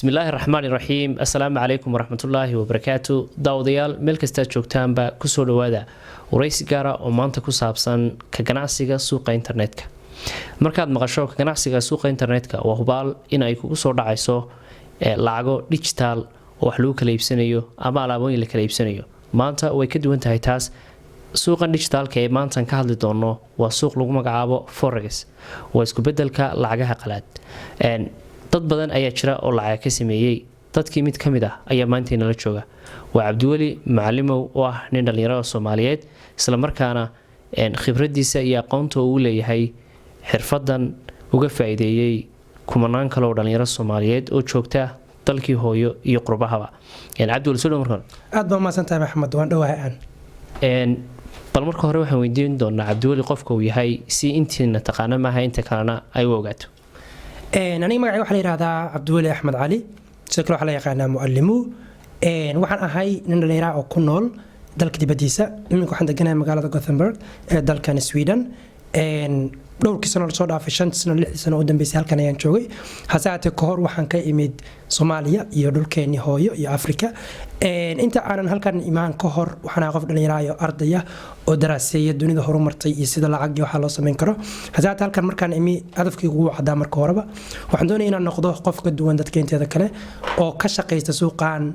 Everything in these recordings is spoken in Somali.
Bismillaahi raxmaani raxiim. Assalaamu calaykum waraxmatullaahi wabarakaatu. Daawadayaal, meel kastaad joogtaanba, kusoo dhawaada waraysi gaara oo maanta ku saabsan ka ganacsiga suuqa internetka. Markaad maqasho ka ganacsiga suuqa internetka, waa hubaal in ay kugu soo dhacayso lacago digital oo wax lagu kala iibsanayo ama alaabooyin la kala iibsanayo. Maanta way ka duwan tahay taas. Suuqan digitalka ee maantan ka hadli doono waa suuq lagu magacaabo forex, waa iskubedelka lacagaha qalaad. Dad badan ayaa jira oo lacaga ka sameeyey. Dadkii mid ka mid ah ayaa maanta inala jooga, waa Cabdiweli Macalimow oo ah nin dhallinyarada Soomaaliyeed, islamarkaana khibradiisa iyo aqoonta uu leeyahay xirfadan uga faa-iideeyey kumanaan kale oo dhallinyaro Soomaaliyeed oo joogta dalkii hooyo iyo qurbahaba. Cabdiweli, soo dhow marka hore. Aad baa umahadsan tahay, Maxamed, waan dhowahay aan. Bal marka hore waxaan weydiin doonaa Cabdiweli qofka uu yahay, si intiina taqaana maaha inta kalena ay u ogaato. Aniga magacay waxaa la yihahdaa Cabdiweli Axmed Cali, sidoo kale waxaa la yaqaanaa Mualimu. Waxaan ahay nin dhallinyara oo ku nool dalka dibadiisa. Iminka waxaan deganahay magaalada Gothenburg ee dalkan Sweden. Dhowrkii sano lasoo dhaafay, 5-tii sano, 6-dii sano u dambeysay, halkan ayaan joogay. Hase haatee kahor waxaan ka imid Soomaaliya iyo dhulkeenii hooyo iyo Africa. Inta aanan halkan imaan ka hor, waxaan ahay qof dhallinyaraayo ardaya oo daraaseeya dunida horumartay iyo sida lacag iyo waxaa loo samayn karo. Hase haatee halkan markaan imi, hadafkaygu wuu caddaa. Marka horeba waxaan doonaya inaan noqdo qof ka duwan dadka inteeda kale oo ka shaqaysta suuqan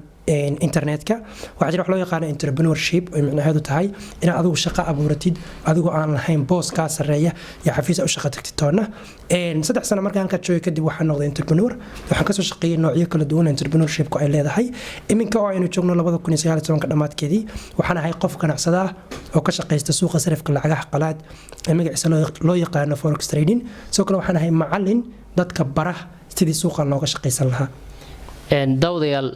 internetka. Waxaa jira wax loo yaqaano entrepreneurship, oo micnaheedu tahay inaad adigu shaqo abuuratid adigoo aan lahayn boos kaa sarreeya iyo xafiis u shaqo tagtid toonna. 3 sano markaan halkaa joogay kadib, waxaan noqday entrepreneur. Waxaan kasoo shaqeeyay noocyo kala duwan entrepreneurshipku ay leedahay. Iminka oo aynu joogno 2019-ka dhammaadkeedii, waxaan ahay qof ganacsada ah oo ka shaqaysta suuqa sarifka lacagaha qalaad ee magaciisa loo yaqaano forex trading. Sidoo kale waxaan ahay macalin dadka bara sidii suuqan looga shaqaysan lahaa. Daawadayaal,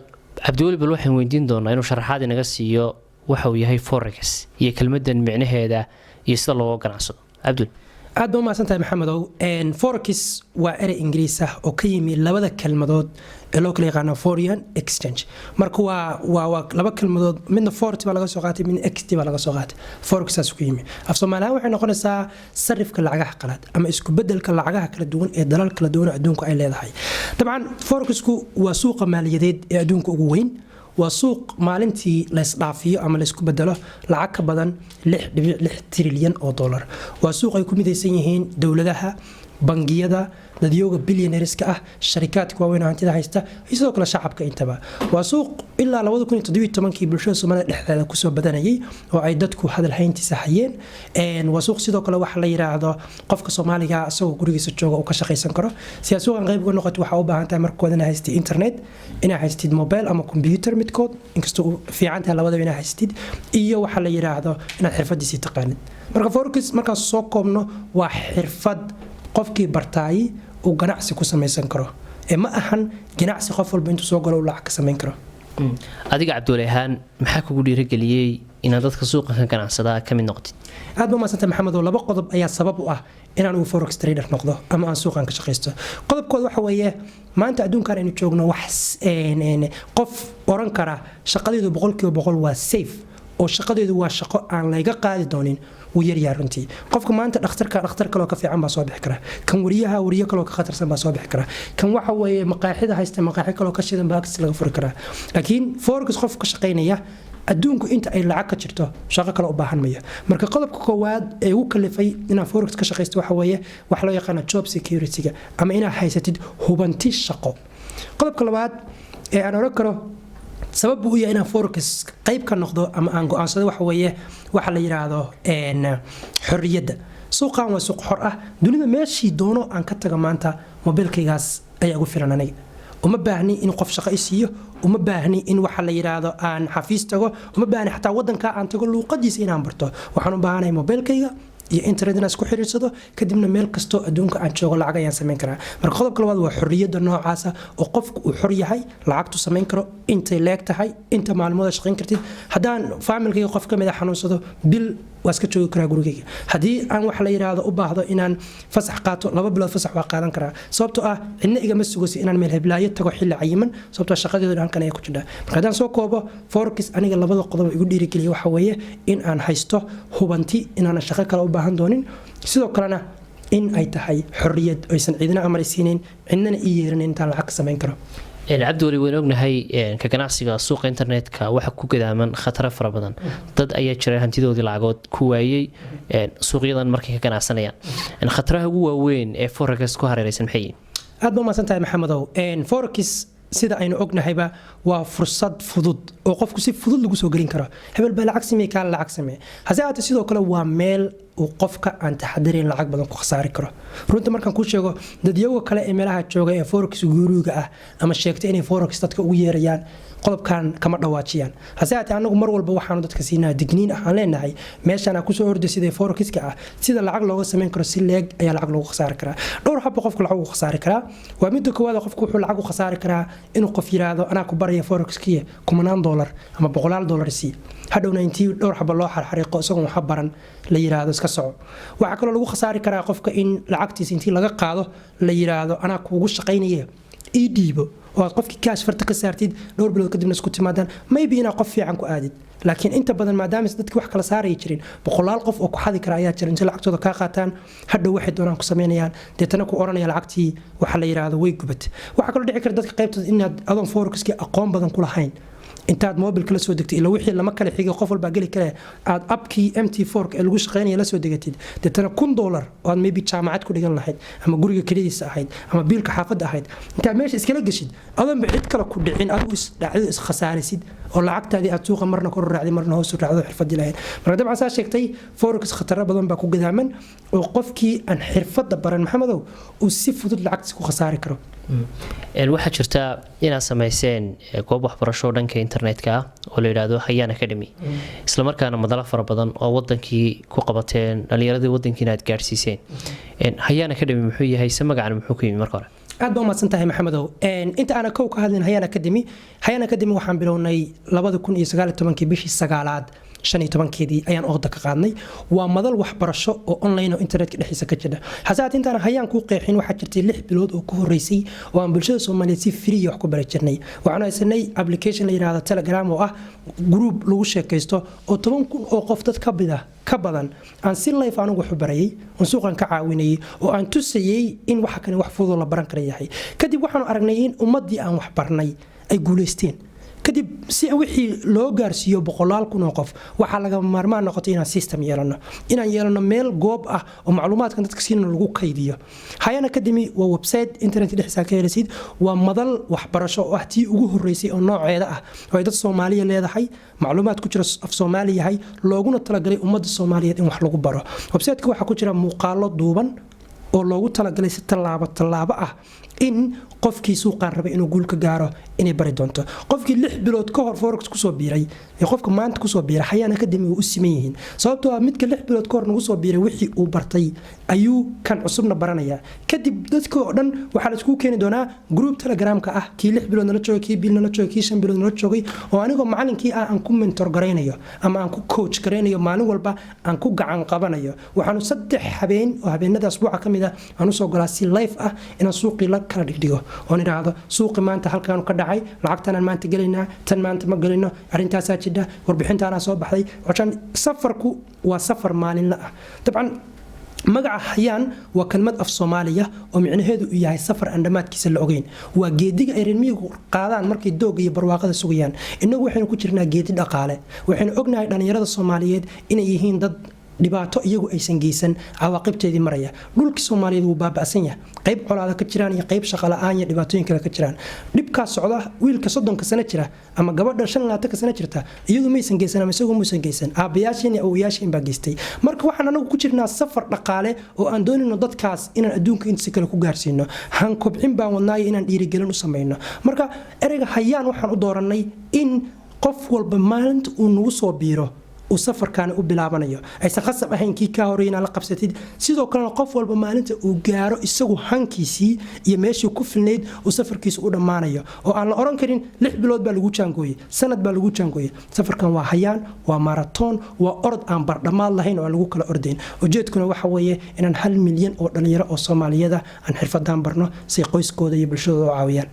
Cabdiweli bal waxaan weydiin doonaa inuu sharaxaad inaga siiyo waxa uu yahay forex iyo kelmadan micnaheeda iyo sida looga ganacsado. Cabdul. Aad baa umahadsan tahay, Maxamedow. Forex waa erey Ingiriis ah oo ka yimi labada kelmadood ee loo kala yaqaano foreign exchange. Marka waa laba kelmadood, midna forty baa laga soo qaatay, midna xt baa laga soo qaatay. Forex saas ku yimi. Af Soomaalihaan waxay noqonaysaa sarifka lacagaha qalaad ama isku bedelka lacagaha kala duwan ee dalal kala duwan oo adduunku ay leedahay. Dabcan forexku waa suuqa maaliyadeed ee adduunka ugu weyn. Waa suuq maalintii laysdhaafiyo ama laysku bedelo lacag ka badan 6.6 trilyan oo dollar. Waa suuq ay ku midaysan yihiin dowladaha, bangiyada, dadyooga billionaireska ah, sharikaadka waaweyn oo hantida haysta iyo sidoo kale shacabka intaba. Waa suuq ilaa 2017-kii bulshada Soomaalida dhexdeeda kusoo badanayay oo ay dadku hadal hayntiisa hayeen. Waa suuq sidoo kale waxa la yiraahdo qofka Soomaaliga isagoo gurigiisa jooga uu ka shaqaysan karo. Si aad suuqan qayb uga noqoto, waxaa u baahan tahay markooda inaad haystid internet, inaad haystid mobile ama computer midkood, inkastoo uu fiican tahay labadaba inaad haystid, iyo waxa la yiraahdo inaad xirfadiisii taqaanid. Marka forex markaan soo koobno, waa xirfad qofkii bartaay uu ganacsi ku samaysan karo, ee ma ahan ganacsi qof walba intuu soo galo uu lacag ka samayn karo. Adiga, Cabdiwali ahaan, maxaa kugu dhiirageliyey inaad dadka suuqa ka ganacsadaa ka mid noqotid? Aad ba umahadsantay, Maxamed. Oo laba qodob ayaa sabab u ah inaan ugu forex trader noqdo ama aan suuqan ka shaqaysto. Qodobkooda waxa weeye, maanta adduunkan aynu joogno, wax qof oran kara shaqadeedu 100% waa safe oo shaqadeedu waa shaqo aan layga qaadi doonin wuu yaryahay runtii. Qofka maanta dhakhtarka, dhakhtar kaloo ka fiican baa soo bixi kara. Kan wariyaha, wariyo kaloo ka khatarsan baa soo bixi kara. Kan waxa weeye maqaaxida haysta, maqaaxi kaloo ka shidan baa agtiis laga furi karaa. Laakiin forex qof ka shaqaynaya, adduunku inta ay lacag ka jirto shaqo kale u baahan maya. Marka qodobka koowaad ee ugu kalifay inaad forex ka shaqaysto waxa weeye waxa loo yaqaano job security-ga ama inaad haysatid hubanti shaqo. Qodobka labaad ee aan oran karo sabab buu u yahay inaan forex qayb ka noqdo ama aan go-aansado waxa weeye waxa la yidhaahdo xorriyadda. Suuqan waa suuq xor ah. Dunida meeshii doono aan ka tago, maanta mobilkaygaas ayaa ugu filan. Aniga uma baahni in qof shaqo i siiyo, uma baahni in waxa la yidhaahdo aan xafiis tago, uma baahni xataa wadanka aan tago luuqadiisa inaan barto. Waxaan u baahanahay mobilkayga iyo internet inaan isku xiriirsado, kadibna meel kastoo adduunka aan joogo lacag ayaan samayn karaa. Marka qodobka labaad waa xorriyadda noocaasa oo qofku uu xor yahay, lacagtu samayn karo intay leeg tahay, inta maalmooda shaqayn kartid. Haddaan faamilkayga qof ka mid a xanuunsado, bil waa iska joogi karaa gurigayga. Haddii aan waxa la yidhaahdo u baahdo inaan fasax qaato, 2 bilood fasax waa qaadan karaa, sababtoo ah cidna igama sugayso inaan meel heblaayo tago xilli cayiman, sababtoo ah shaqadeedu halkan ayay ku jirtaa. Marka haddaan soo koobo, forex aniga labada qodob igu dhiirigeliya waxa weeye in aan haysto hubanti inaanan shaqo kale u baahan doonin, sidoo kalena In ay tahay xorriyad oysan cidina amaraysiinayn, cidnana ii yeerinayn intaan lacag ka samayn karo. Cabdiweli, waynu ognahay ka ganacsiga suuqa internetka waxa ku gadaaman khataro fara badan. Dad ayaa jira hantidoodii lacagood ku waayey suuqyadan markay ka ganacsanayaan. Khataraha ugu waaweyn ee forex ku hareeraysan maxay yihiin? Aad ba umahadsan tahay, Maxamedow. Forex, sida aynu ognahayba, waa fursad fudud oo qofku si fudud lagu soo gelin karo. Hebel baa lacag sameeye, kaala lacag sameeye. Hase ahaatee, sidoo kale waa meel uu qofka aan taxadarayn lacag badan ku khasaari karo. Runta markaan kuu sheego, dadyaga kale ee meelaha jooga ee forex guruuga ah ama sheegta inay forex dadka ugu yeerayaan, qodobkan kama dhawaajiyaan. Hase haatee, anagu mar walba waxaanu dadka siinaa digniin ah. Aan leenahay, meeshaan aa kusoo orday sida forexiska ah, sida lacag looga samayn karo, si leeg ayaa lacag loogu khasaari karaa. Dhowr habba qofku lacag ugu khasaari karaa. Waa midda koowaad, qofku wuxuu lacag u khasaari karaa inuu qof yiraahdo, "Anaa ku baraya forexkiya, kumanaan dollar ama boqolaal dollar sii." Hadhowna intii dhowr xaba loo xarxariiqo, isagoon waxa baran, la yiraahdo, "Iska soco." Waxaa kaloo lagu khasaari karaa qofka in lacagtiisa intii laga qaado la yiraahdo, "Anaa kuugu shaqaynaya, ii dhiibo," oo aad qofkii kaash farta ka saartid, dhowr bilood kadibna isku timaadaan. Maybe inaad qof fiican ku aadid, laakiin inta badan, maadaama dadki wax kala saaraya jirin, boqolaal qof oo ku xadi kara ayaa jira. Intay lacagtooda kaa qaataan, hadhow waxay doonaan ku samaynayaan, deetana ku oranaya lacagtii waxa la yiraahdo way gubat. Waxaa kaloo dhici kara dadka qaybtooda inaad adoon forexkii aqoon badan ku lahayn, intaad mobilka la soo degtay, ila wixii lama kala xigay, qof walbaa geli kale, aad appkii MT4 ee lagu shaqeynaya la soo degatid, deetana $1000 oo aad maybe jaamacad ku dhigan lahayd ama guriga kelidiisa ahayd ama biilka xaafadda ahayd, intaad meesha iskala geshid, adoonba cid kale ku dhicin, adigu isdhacdo, iskhasaarisid oo lacagtaadii aad suuqa marna kor u raacday, marna hoos u raacdo, xirfadii lahayd. Marka dabcan, saa sheegtay, forex khataro badan baa ku gadaaman oo qofkii aan xirfadda baran, Maxamedow, uu si fudud lacagtiisa ku khasaari karo. Waxaa jirta inaad samayseen goob waxbarasho dhanka internetka ah oo la yidhaahdo Hayaan Academy, islamarkaana madalo fara badan oo wadankii ku qabateen, dhalinyaradii wadankiina aad gaadhsiiseen. Hayaan Academy muxuu yahay? Se magacan muxuu ku yimi marka hore? Aad baa umahadsan tahay, Maxamedow. Inta aana kow ka hadlin Hayaan Academy, Hayaan Academy waxaan bilownay 2019-kii, bishii sagaalaad 15-keedii ayaan ooda ka qaadnay. Waa madal waxbarasho oo online oo internetka dhexdiisa ka jira. Hase haatee, intaan Hayaan kuu qeexin, waxaa jirtay 6 bilood oo ku horeysay oo aan bulshada Soomaaliyeed si free wax ku bari jirnay. Waxaan haysanay application la yidhaahdo Telegram, oo ah group lagu sheekaysto oo 10,000 oo qof, dad ka mida ka badan, aan si live anigu wax u barayay, oon suuqan ka caawinayay, oo aan tusayay in waxa kani wax fududoo la baran kara yahay. Kadib waxaanu aragnay in ummaddii aan wax barnay ay guulaysteen. Kadib, si wixii loo gaarsiiyo boqolaal kun oo qof, waxaa laga maarmaan noqotay inaan system yeelano, inaan yeelano meel goob ah oo macluumaadkan dadka siina lagu kaydiyo. Hayaan Academy waa website internet dhexdiisa ka helisid. Waa madal waxbarasho oo ah tii ugu horeysay oo nooceeda ah oo ay dad Soomaaliya leedahay, macluumaad ku jira af Soomaali yahay, looguna talagalay ummadda Soomaaliyeed in wax lagu baro. Websiteka waxaa ku jira muuqaalo duuban oo loogu talagalay si tallaabo tallaabo ah in qofkii suuqaan rabay inuu guul ka gaaro inay bari doonto. Qofkii 6 bilood ka hor forex kusoo biiray iyo qofka maanta kusoo biiray Hayaan Academy way u siman yihiin, sababtoo ah midka 6 bilood ka hor nagu soo biiray wixii uu bartay ayuu kan cusubna baranayaa. Kadib dadka oo dhan waxaa la iskugu keeni doonaa group Telegramka ah, kii 6 bilood nala joogay, kii bil nala joogay, kii 5 bilood nala joogay, oo anigoo macalinkii ah aan ku mentor garaynayo ama aan ku coach garaynayo, maalin walba aan ku gacan qabanayo. Waxaanu 3 habeen oo habeenada asbuuca ka mid ah aan usoo golaa si live ah inaan suuqii la kala dhigdhigo, oon idhaahdo, "Suuqi maanta halkaanu ka dhacay, lacagtanaan maanta gelaynaa, tan maanta ma gelino, arrintaasaa jidha, warbixintaanaa soo baxday." Waxaan safarku waa safar maalinle ah. Dabcan, magaca Hayaan waa kelmad af Soomaaliya oo micnaheedu uu yahay safar aan dhammaadkiisa la ogeyn. Waa geediga ay reer miyigu qaadaan markay doogga iyo barwaaqada sugayaan. Innagu waxaynu ku jirnaa geedi dhaqaale. Waxaynu ognahay dhallinyarada Soomaaliyeed inay yihiin dad dhibaato iyagu aysan geysan cawaaqibteedii maraya. Dhulkii Soomaaliyeed wuu baaba'san yahay, qayb colaada ka jiraan iyo qayb shaqo la'aan iyo dhibaatooyin kale ka jiraan. Dhibkaas socda, wiilka 30-ka sano jira ama gabadha 25-ka sano jirta, iyadu maysan geysan ama isagu maysan geysan, aabbayaasheen iyo awowayaasheen baa geystay. Marka waxaan anagu ku jirnaa safar dhaqaale oo aan doonayno dadkaas inaan adduunka intiisa kale ku gaarsiino. Han kobcin baan wadnaayo, inaan dhiirigelin u samayno. Marka ereyga Hayaan waxaan u doorannay in qof walba maalinta uu nagu soo biiro uu safarkaani u bilaabanayo, aysan khasab ahayn kii kaa horey inaad la qabsatid. Sidoo kalena, qof walba maalinta uu gaaro isagu hankiisii iyo meeshii ku filnayd uu safarkiisa u dhammaanayo, oo aan la oran karin 6 bilood baa lagu jaangooyey, sanad baa lagu jaangooyey. Safarkan waa hayaan, waa maratoon, waa orod aan bardhammaad lahayn oo aan lagu kala ordayn. Ujeedkuna waxa weeye inaan 1 milyan oo dhallinyaro oo Soomaaliyada aan xirfadaan barno si qoyskooda iyo bulshadooda u caawiyaan.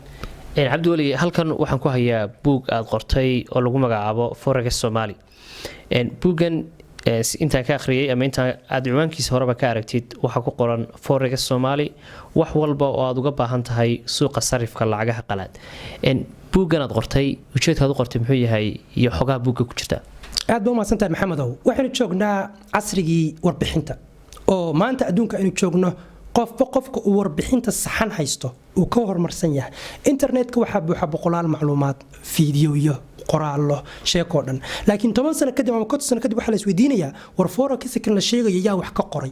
Cabdiweli, halkan waxaan ku hayaa buug aada qortay oo lagu magacaabo Forex Somali. Buuggan Intaan ka akhriyay ama intaan aada ciwaankiisa horeba ka aragtid, waxaa ku qoran "Forex Soomaali, wax walba oo aada uga baahan tahay suuqa sarifka lacagaha qalaad". Buuggan aad qortay, ujeedkaad u qortay muxuu yahay iyo xogaha buugga ku jirta? Aad ba umahadsantahay, Maxamedow. Waxaynu joognaa casrigii warbixinta, oo maanta adduunka aynu joogno qofba qofka uu warbixinta saxan haysto uu ka horumarsan yahay. Internetka waxaa buuxa boqolaal macluumaad, fiidiyoyo, qoraallo, sheekoo dhan, laakiin 10 sano kadib ama 50 sano kadib waxaa la isweydiinayaa: war, forex-kan la sheegayo yaa wax ka qoray?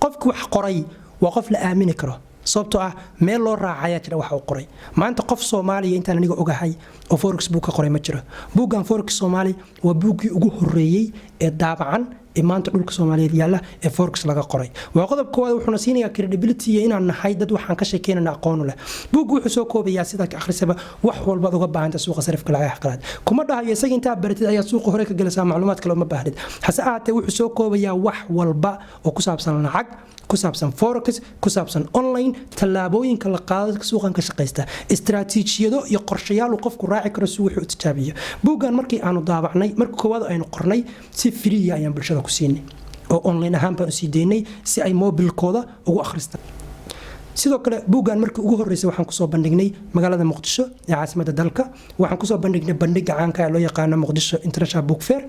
Qofki wax qoray waa qof la aamini karo, sababtoo ah meel loo raacayaa jira waxa uu qoray. Maanta qof Soomaaliya intaan aniga ogahay oo forex buug ka qoray ma jiro. Buuggan Forex Soomaali waa buuggii ugu horeeyey ee daabacan ee maanta dhulka Soomaaliyeed yaalla ee forex laga qoray. Waa qodob koowaad. Wuxuuna siinayaa credibility iyo inaan nahay dad waxaan ka sheekeynana aqoonu leh. Buuggu wuxuu soo koobayaa, sidaa ka akhrisaba, wax walbaad uga baahanta suuqa sarifka lacagaha qalaad. Kuma dhahayo isaga intaa baratid ayaa suuqa hore ka gelaysaa, macluumaad kale uma baahnid. Hase ahaatee, wuxuu soo koobayaa wax walba oo ku saabsan lacag, ku saabsan forex, ku saabsan online, tallaabooyinka la qaado suuqan ka shaqaysta, istaraatiijiyado iyo qorshayaal uu qofku raaci karo si wuxuu u tijaabiyo. Buuggan markii aanu daabacnay, marka koowaad aynu qornay, si free ah ayaan bulshada ku siinay oo online ahaan baan usii daynay si ay mobilkooda ugu akhristaan. Sidoo kale, buuggan markii ugu horreysay waxaan kusoo bandhignay magaalada Muqdisho ee caasimadda dalka. Waxaan kusoo bandhignay bandhiga caanka ee loo yaqaano Muqdisho International Book Fair.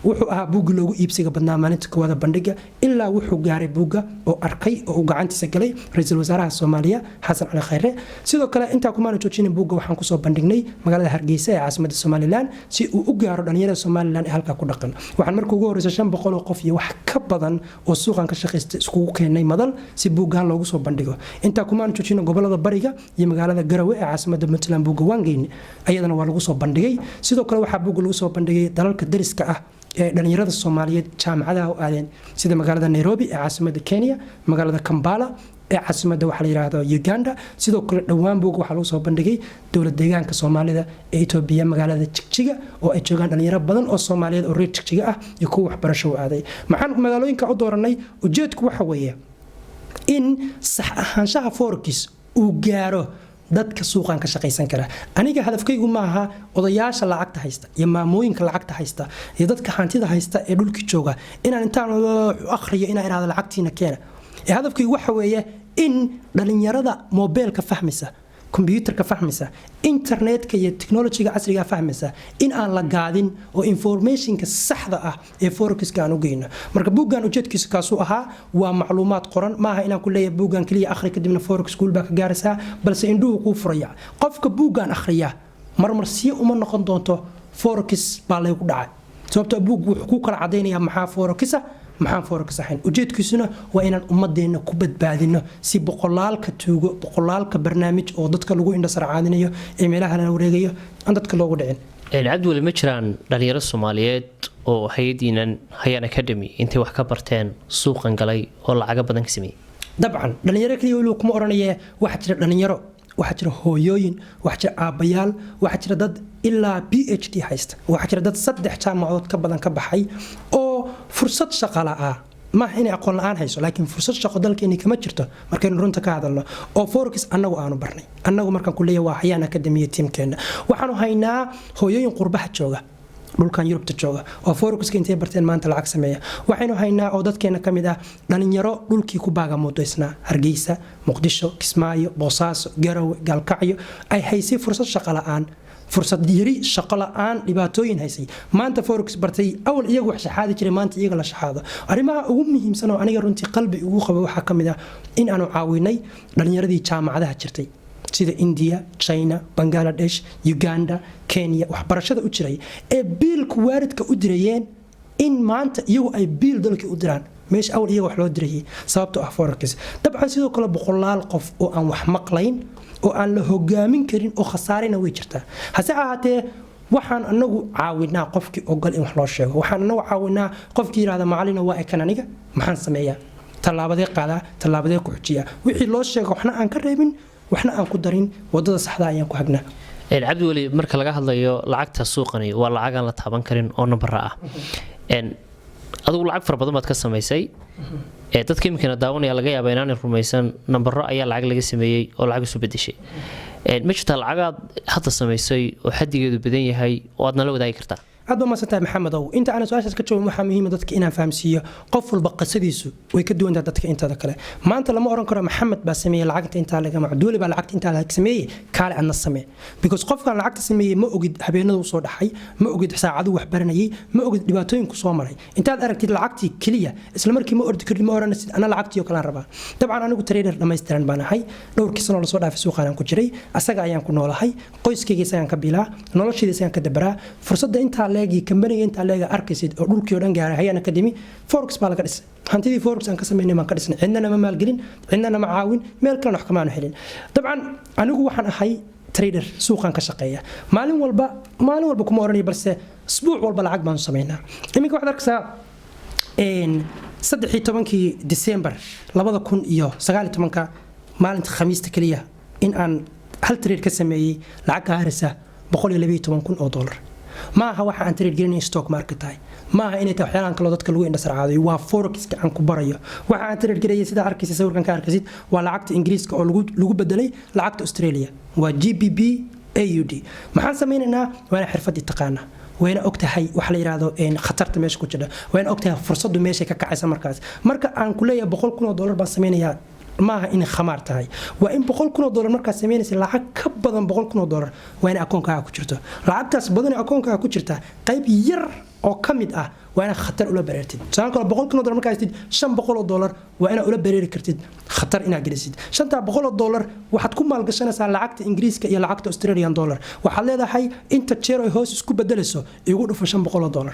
Wuxuu ahaa buuggii loogu iibsiga badnaa maalinta koowaada bandhiga, ilaa wuxuu gaaray buugga oo arkay oo uu gacantiisa galay ra-iisul wasaaraha Soomaaliya, Xasan Cali Khayre. Sidoo kale, intaa kumaana joojinin. Buugga waxaan kusoo bandhignay magaalada Hargeysa ee caasimadda Somaliland si uu u gaaro dhalinyarada Somaliland ee halkaa ku dhaqan. Waxaan markii ugu horreysay 500 oo qof iyo wax ka badan oo suuqan ka shaqaysta iskugu keenay madal si buuggan loogu soo bandhigo. Intaa kumaana joojina. Gobolada bariga iyo magaalada Garowe ee caasimada Puntland buugga waan geynay, ayadana waa lagu soo bandhigay. Sidoo kale, waxaa buugga lagu soo bandhigay dalalka dariska ah ee dhalinyarada Soomaaliyeed jaamacadaha u aadeen, sida magaalada Nairobi ee caasimada Kenya, magaalada Kambala ee caasimada waxaa la yidhaahdo Uganda. Sidoo kale, dhowaan buugga waxaa lagu soo bandhigay dowlad deegaanka Soomaalida ee Etoobiya, magaalada Jigjiga, oo ay joogaan dhalinyaro badan oo Soomaaliyeed oo reer Jigjiga ah iyo kuwa waxbarasho u aaday. Maxaan magaalooyinka u dooranay? Ujeedku waxa weeye in sax ahaanshaha forex uu gaaro dadka suuqan ka shaqaysan kara. Aniga hadafkaygu maaha odayaasha lacagta haysta iyo maamooyinka lacagta haysta iyo dadka hantida haysta ee dhulkii jooga inaan intaan akhriyo inaan idhahdo lacagtiina keena. Ee hadafkaygu waxa weeye in dhalinyarada mobeelka fahmaysa, kombyuutarka fahmaysa, internetka iyo technologyga casriga fahmaysa, in aan la gaadin oo informationka saxda ah ee forexiska aan u geyno. Marka buuggan ujeedkiisa kaasuu ahaa. Waa macluumaad qoran. Maaha inaan ku leeyahay buuggan keliya akhri, kadibna forex school baa ka gaaraysaa, balse indhuhu kuu furaya. Qofka buuggan akhriya marmarsiyo uma noqon doonto forex baa laygu dhacay, sababtoo buuggu wuxuu ku kala cadaynayaa maxaa forexa, maxaan forex ahayn. Ujeedkiisuna waa inaan ummadeenna ku badbaadino si boqolaalka tuugo, boqolaalka barnaamij oo dadka lagu indhasarcaadinayo ee meelaha lala wareegayo aan dadka loogu dhicin. Cabdiweli, ma jiraan dhalinyaro Soomaaliyeed oo hay-adiinan Hayaan Academy intay wax ka barteen suuqan galay oo lacago badan ka sameeyey? Dabcan, dhalinyaro kaliya weliba kuma odhanaye. Waxaa jira dhalinyaro, waxaa jira hooyooyin, waxaa jira aabbayaal, waxaa jira dad ilaa PhD haysta, waxaa jira dad 3 jaamacadood ka badan ka baxay oo fursad shaqo la'aa. Maaha inay aqoon la'aan hayso, laakiin fursad shaqo dalkeeni kama jirto markaynu runta ka hadalno, oo forex annagu aanu barnay. Annagu markaan ku leeyahay waa Hayaan Academy teamkeena. Waxaanu haynaa hooyooyin qurbaha jooga, dhulkan Yurubta jooga, oo forexiska intay barteen maanta lacag sameeya. Waxaynu haynaa oo dadkeena ka mid ah dhalinyaro dhulkii ku baagamuudaysnaa, Hargeysa, Muqdisho, Kismaayo, Boosaaso, Garowe, Gaalkacyo, ay haysay fursad shaqo la'aan, fursad yari, shaqo la'aan, dhibaatooyin haysay, maanta forex bartay. Awal iyagu wax shaxaadi jiray, maanta iyaga la shaxaado. Arrimaha ugu muhiimsan oo aniga runtii qalbi ugu qabo waxaa ka mid ah in aanu caawinay dhalinyaradii jaamacadaha jirtay, sida India, China, Bangaladesh, Uganda, Kenya, waxbarashada u jiray ee biilku waalidka u dirayeen, in maanta iyagu ay biil dalkii u diraan meesha awal iyaga wax loo dirayay, sababtoo ah forex. Dabcan, sidoo kale boqolaal qof oo aan wax maqlayn oo aan la hogaamin karin oo khasaarina way jirtaa. Hase ahaatee, waxaan anagu caawinaa qofkii ogol in wax loo sheego. Waxaan anagu caawinaa qofkii yidhahda: "Macalina, waa ekan aniga, maxaan sameeyaa? Tallaabadee qaadaa? Tallaabadee ku xujiyaa?" Wixii loo sheego waxna aan ka reebin, waxna aan ku darin, wadada saxda ayaan ku hagnaa. Cabdiweli, marka laga hadlayo lacagta suuqani waa lacag aan la taaban karin oo nambara ah. Adigu lacag fara badan baad ka samaysay. Dadka iminkana daawanaya laga yaaba inaanay rumaysan nambaro ayaa lacag laga sameeyey oo lacag isu bedeshay. Ma jirtaa lacagaad hadda samaysay oo xadigeedu badan yahay oo aad nala wadaagi kartaa? Aad ba masantahay, Maxamedow. Inta aanan su-aashaas ka jawaabin, waxaa muhiima dadka inaan fahamsiiyo qof walba qisadiisu way ka duwantahay dadka intada kale. Maanta lama oran karo Maxamed baa sameeyey lacagta intaa laga macduuli baa lacagta intaa laga sameeyey, kaale adna samee, because qofkan lacagta sameeyey ma ogid habeenadu soo dhaxay, ma ogid saacaduu wax baranayay, ma ogid dhibaatooyinku soo maray. Intaad aragtid lacagtii keliya isla markii ma ordi karid, ma oranaysid ana lacagtii oo kalaan rabaa. Dabcan anigu trader dhammaystiran baan ahay. Dhowrkii sanoo lasoo dhaafay suuqaan aan ku jiray, asaga ayaan ku noolahay, qoyskayga isagaan ka bilaa, noloshayda isagaan ka dabaraa. Fursadda intaa leegi, kambaniga intaa leega arkaysid oo dhulkii oo dhan gaaray, Hayaan Academy forex baa laga dhisay. Hantidii forex aan ka samaynay baan ka dhisnay. Cidnana ma maalgelin, cidnana ma caawin, meel kalena wax kamaanu helin. Dabcan anigu waxaan ahay trader suuqan ka shaqeeya. Maalin walba, maalin walba kuma oranaya, balse isbuuc walba lacag baanu samaynaa. Iminka waxaad arkaysaa 13-kii December 2019-ka, maalinta Khamiista keliya, in aan hal trade ka sameeyey lacag ka haraysa $112,000. Ma aha waxa aan trade gelinay stock market tahay, ma aha inay tahay waxyaalahan kaloo dadka lagu indhasarcaadayo. Waa forexka aan ku barayo. Waxa aan trade gelayay, sidaa arkaysa sawirkan ka arkaysid, waa lacagta Ingiriiska oo lagu bedelay lacagta Australia, waa GBP AUD. Maxaan samaynaynaa? Waana xirfadii taqaana, wayna og tahay waxa la yidhaahdo khatarta meesha ku jira, wayna og tahay fursaddu meeshay ka kacaysa. Markaas marka aan ku leeyahay $100,000 baan samaynayaa, maaha inay khamaar tahay. Waa in $100,000 markaad samaynaysa, lacag ka badan $100,000 waa in akoonkaaga ku jirto. Lacagtaas badan ee akoonkaaga ku jirta, qayb yar oo ka mid ah waa inaad khatar ula bareertid. Tusaale kale, $100,000 markaa haystid, $500 waa inaad ula bareeri kartid khatar inaad gelisid. $500 waxaad ku maalgashanaysaa lacagta Ingiriiska iyo lacagta Australian dollar. Waxaad leedahay inta jeer ay hoos isku bedelayso igu dhufo $500.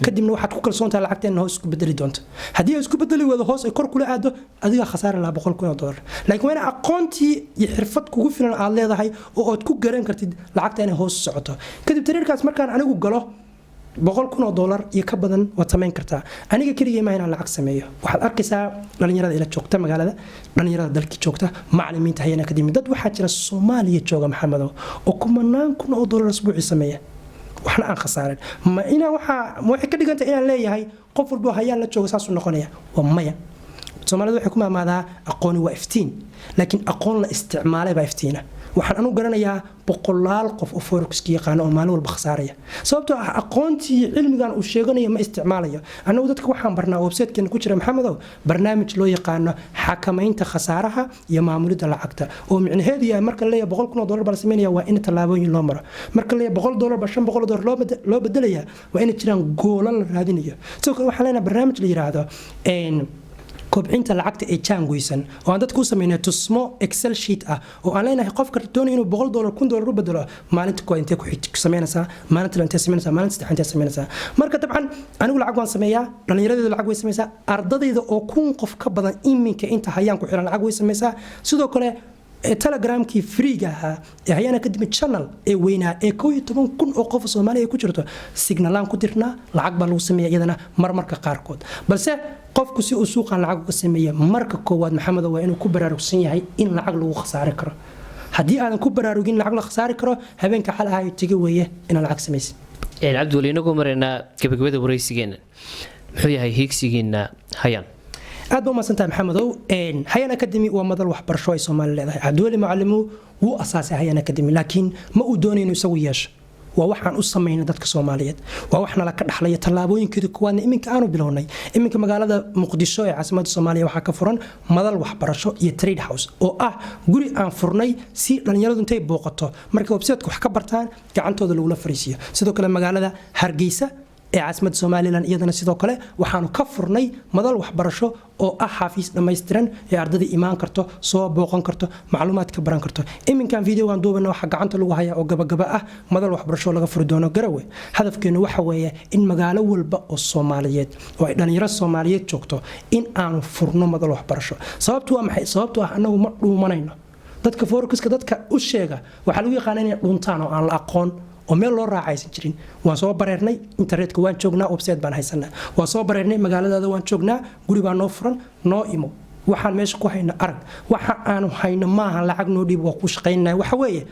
Kadibna waxaad ku kalsoontahay lacagteena hoos isku bedeli doonto. Haddii ay isku bedeli weydo, hoos ay kor kula aado, adigaa khasaari lahaa $100,000. Laakiin waa ina aqoontii iyo xirfad kugu filan aad leedahay oo aad ku garan kartid lacagta inay hoos socoto. Kadib tradekaas markaan anigu galo, $100,000 iyo ka badan waad samayn kartaa. Aniga keligay maa inaan lacag sameeyo. Waxaad arkaysaa dhalinyarada ila joogta magaalada, dhalinyarada dalkii joogta, macalimiinta Hayaan Academy. Dad waxaa jira Soomaaliya jooga, Maxamedow, oo kumanaan kun oo dollar asbuucii sameeya, waxna aan khasaarin. Ma inaan waxaa ma waxay ka dhigantay inaan leeyahay qof walbo Hayaan la jooga saasuu noqonaya? Waa maya. Soomaalida waxay ku maamaadaa aqooni waa iftiin, laakiin aqoon la isticmaalay baa iftiina. Waxaan anu garanayaa boqolaal qof oo forexka yaqaano oo maalin walba khasaaraya, sababtoo ah aqoontii cilmigan uu sheeganayo ma isticmaalayo. Annagu dadka waxaan barnaa, websitekeena ku jira, Maxamedow, barnaamij loo yaqaano xakamaynta khasaaraha iyo maamulidda lacagta, oo micnaheedu yahay marka leeyahay $100,000 baa la sameynaya, waa in tallaabooyin loo maro. Marka leeyahay $100 baa $500 loo bedelaya, waa inay jiraan goolo la raadinayo. Sidoo kale waxaan leenahay barnaamij la yiraahdo kobcinta lacagta ee jaangoysan, oo aan dadka u sameynay tusmo Excel sheet ah, oo aan leenahay qofka doonaya inuu $100 $1,000 u bedelo, maalinta kuwaad intee ku samaynaysaa, maalinta intee samaynaysaa, maalinta saddex intee samaynaysaa. Marka dabcan anigu lacag waan sameeyaa, dhallinyaradeedu lacag way samaysaa, ardadayda oo 1000 qof ka badan iminka inta Hayaan ku xiran lacag way samaysaa. Sidoo kale Telegramkii freega ahaa ee Hayaan Academy channel ee weynaa ee 11,000 oo qof Soomaaliya ay ku jirto, signalaan ku dirnaa, lacag baa lagu sameeya iyadana marmarka qaarkood. Balse qofku si uu suuqan lacag uga sameeya, marka koowaad, Maxamedo, waa inuu ku baraarugsan yahay in lacag lagu khasaari karo. Haddii aadan ku baraarugin lacag la khasaari karo, habeenka xal ahayo tege weeye inaad lacag samaysid. Cabdiweli, inagoo maraynaa gabagabada waraysigeena, muxuu yahay hiigsigiina Hayaan? Aad ba umahadsantahay, Maxamedow. Hayaan Academy waa madal waxbarasho ay Soomaali leedahay. Cabdiweli Macalimu wuu asaasay Hayaan Academy, laakiin ma uu doonay inuu isagu yeesho. Waa waxaan u samaynay dadka Soomaaliyeed, waa wax nala ka dhaxlaya. Tallaabooyinkeeda kuwaadna iminka aanu bilownay. Iminka magaalada Muqdisho ee caasimadda Soomaaliya waxaa ka furan madal waxbarasho iyo trade house, oo ah guri aan furnay si dhallinyaradu intay booqato, markay websiteka wax ka bartaan, gacantooda lagula fariisiyo. Sidoo kale magaalada Hargeysa ee caasimadda Somaliland iyadana sidoo kale waxaanu ka furnay madal waxbarasho oo ah xafiis dhammaystiran ee ardada imaan karto, soo booqan karto, macluumaad ka baran karto. Iminkan videogan duubana waxaa gacanta lagu hayaa oo gabagaba ah madal waxbarasho laga furi doono Garawe. Hadafkeenu waxa weeye in magaalo walba oo Soomaaliyeed oo ay dhalinyaro Soomaaliyeed joogto in aanu furno madal waxbarasho. Sababtu waa maxay? Sababtu ah annagu ma dhuumanayno. Dadka forexiska dadka u sheega waxaa lagu yaqaana inay dhuntaan oo aan la aqoon oo meel loo raacaysan jirin. Waan soo bareernay, internetka waan joognaa, website baan haysanaa. Waan soo bareernay, magaaladaada waan joognaa, guri baa noo furan, noo imo, waxaan meesha ku hayno arag. Waxa aanu hayno maaha lacag noo dhiib waa kuu shaqaynaya. Waxa weeye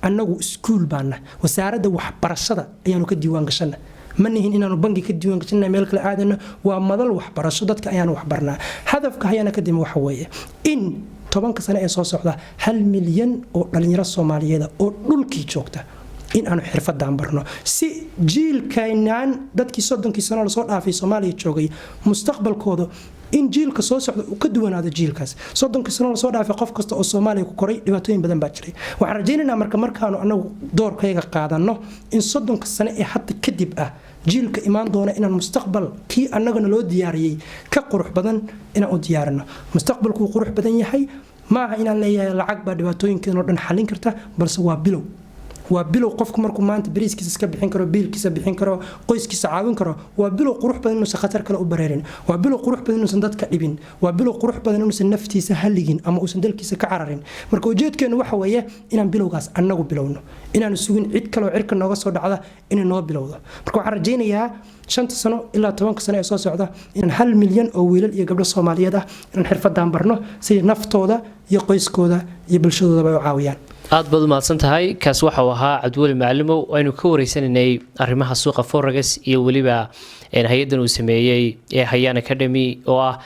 annagu iskuul baana, wasaaradda waxbarashada ayaanu ka diiwaan gashana. Ma nihin inaanu bangi ka diiwaan gashana, meel kale aadano. Waa madal waxbarasho, dadka ayaanu waxbarnaa. Hadafka Hayaan Academy waxa weeye in 10-ka sano ee soo socda 1 milyan oo dhalinyaro Soomaaliyeed oo dhulkii joogta In aanu xirfadan barno si jiilkaynaan dadkii 30kii sano lasoo dhaafay Soomaaliya joogay, mustaqbalkooda in jiilka soo socda uu ka duwanaado jiilkaas 30kii sano lasoo dhaafay. Qof kasta oo Soomaaliya ku koray, dhibaatooyin badan baa jiray. Waxaan rajaynaynaa marka, markaanu anagu doorkayaga qaadanno, in 30ka sano ee hadda kadib ah jiilka imaan doona inaan mustaqbal kii annagana loo diyaariyey ka qurux badan inaan u diyaarino. Mustaqbalku wuu qurux badan yahay. Maaha inaan leeyahay lacag baa dhibaatooyinkeena oo dhan xallin karta, balse waa bilow, waa bilow. Qofku markuu maanta bariiskiisa iska bixin karo, biilkiisa bixin karo, qoyskiisa caawin karo, waa bilow qurux badan inuusan khatar kale u bareerin. Waa bilow qurux badan inuusan dadka dhibin. Waa bilow qurux badan inuusan naftiisa halligin ama uusan dalkiisa ka cararin. Marka ujeedkeenu waxa weeye inaan bilowgaas annagu bilowno, inaanu sugin cid kaleoo cirka nooga soo dhacda inay noo bilowdo. Marka waxaan rajaynayaa 5ta sano ilaa 10ka sano ee soo socda inaan 1 milyan oo wiilal iyo gabdho Soomaaliyeed ah inaan xirfadan barno, si naftooda iyo qoyskooda iyo bulshadoodaba ay u caawiyaan. Aad baad u mahadsan tahay. Kaas waxa uu ahaa Cabdiweli Macalimow, aynu ka wareysanaynay arrimaha suuqa forex iyo weliba hay-addan uu sameeyey ee Hayaan Academy, oo ah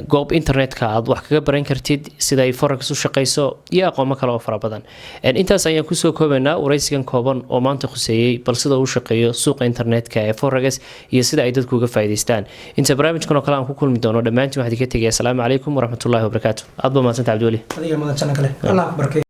goob internetka aad wax kaga baran kartid sida ay forex u shaqeyso iyo aqoomo kale oo fara badan. Intaas ayaan kusoo koobaynaa wareysigan kooban oo maanta khuseeyey bal sida uu shaqeeyo suuqa internetka ee forex iyo sida ay dadku uga faa'iidaystaan. Inta barnaamijkan oo kale aan ku kulmi doono, dhammaantiin waxaan idinka tegaya asalaamu calaykum waraxmatullahi wabarakaatu. Aad baa mahadsanta, Cabdiweli. Adiga mudan, janno kale Allah ku barkeeyo.